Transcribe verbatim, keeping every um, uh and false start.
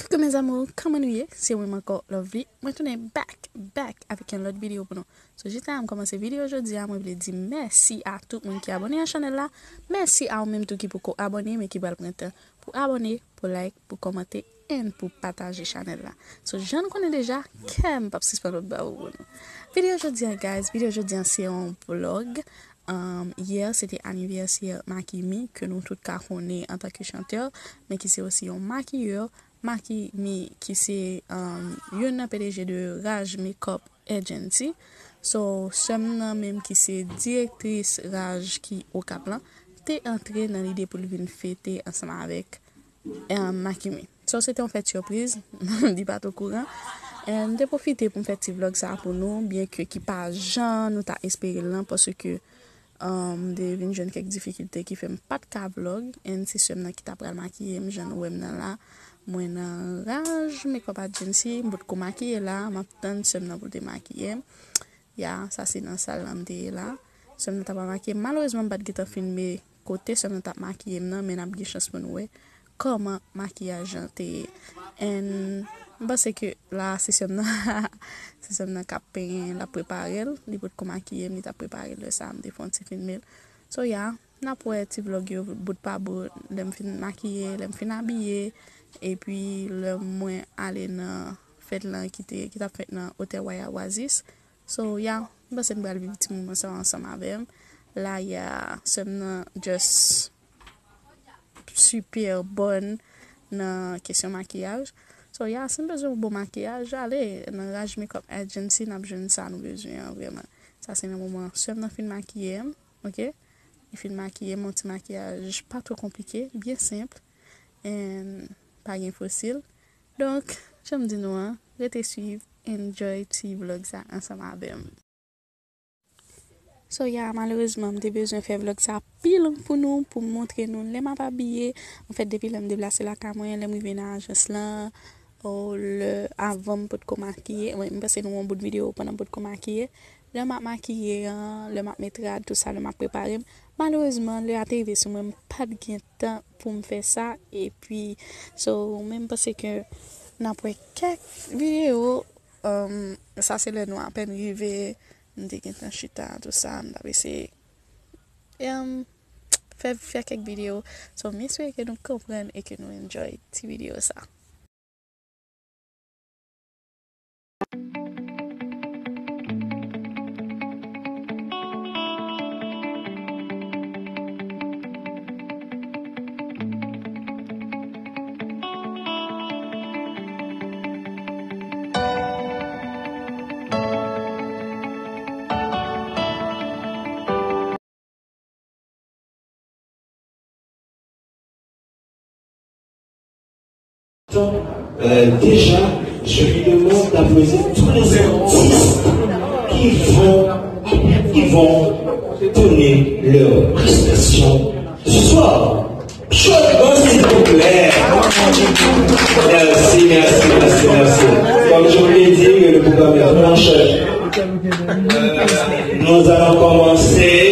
Coucou mes amours, kòman nou ye? Se mwen ankò, Lovely. Mwen tounen back, back avèk yon lòt videyo pou nou. So, jis la m kòmanse videyo jodi a, mwen vle di mèsi a tout moun ki abòne a chanèl la. Mèsi a ou menm tou ki poko abòne, men ki pral pran tan pou abòne, pou like, pou kòmante, and pou pataje chanèl la. So, jan nou konnen deja, kè m p ap sispann lòt ba ou pou nou. Videyo jodi a, guys, videyo jodi a se yon vlog. Um, yè, se te anivèsè Makimi, ke nou tout ka konnen antanke chantè, men ki se osi yon makiyè. Makimi, ki se, um, youn nan P D G de Raj Makeup Agency. So, sè m nan menm ki se direktris Raj ki Okap lan, te antre nan lide pou l vin fete ansanm avèk, um, Makimi. So, se te yon fèt sipriz, li pa t okouran. And m te pwofite pou m fè ti vlog sa pou nou, byen ke ki pa jan nou ta espere l lan, paske, um, m te vin jwenn kèk difikilte ki fè m pa t ka vlog. And se sè m nan ki ta pral makiye m, jan nou wè m nan la. Mwen nan Raj Makeup Agency, m potko makiye la, m ap tann sè m nan pou l te makiye m. Ya, sa se nan sal la m te ye la. Sè m nan t ap makiye m. Malerezman, m pa t gentan filme kote sè m nan t ap makiye m nan, men n ap gen chans pou n wè kòman makiyaj lan te ye. And m panse ke la, se sè m nan, se sè m nan k ap penyen, l ap prepare l. Li potko makiye m, li t ap prepare l lè sa a, m te fè yon ti filme l. So, ya, n ap wè ti vlog yo bout pa bout, lè m fin makiye, lè m fin abiye, epi lè mwen ale nan fèt lan ki te, ki t ap fèt nan Otèl Royal Oasis. So, ya, m panse n pral viv ti moman sa ansanm avè m. La, ya, sè m nan just super bòn nan kesyon makiyaj. So, ya, si n bezwen yon bon makiyaj, ale nan Raj Makeup Agency, n ap jwenn sa nou bezwen an, vrèman. Sa se nan moman sè m nan fin makiye m, oke? Li fin makiye m, yon ti makiyaj pa twò konplike, byen senp, and pa gen fosil. Donk, jan m di nou an, rete swiv, enjoy ti vlog sa ansanm avè m. So, ya, malerezman, m te bezwen fè vlog sa pi long pou nou, pou m montre nou lè m ap abiye. Anfèt, depi lè m deplase lakay mwen, lè m rive nan ajans lan, o, lè avan m potko makiye, wi, m panse nou wè yon bout videyo pandan m potko makiye. Lè m ap makiye an, lè m ap met rad, tout sa, lè m ap prepare m. Malerezman, lè a te rive sou mwen, m pa t gen tan pou m fè sa. Epi, so, men m panse ke n ap wè kèk videyo. Um, sa se lè nou apèn rive, m te gentan chita, tout sa, m t ap eseye, um, fè, fè kèk videyo. So, m espere ke nou konprann e ke nou enjoy ti videyo sa. Euh, déjà, je lui demande d'applaudir tous les artistes qui vont, qui vont donner leur prestation ce soir. Shotgun, s'il vous plaît. Merci, merci, merci, merci. Comme je vous l'ai dit, le programme est vraiment chargé. Euh, nous allons commencer.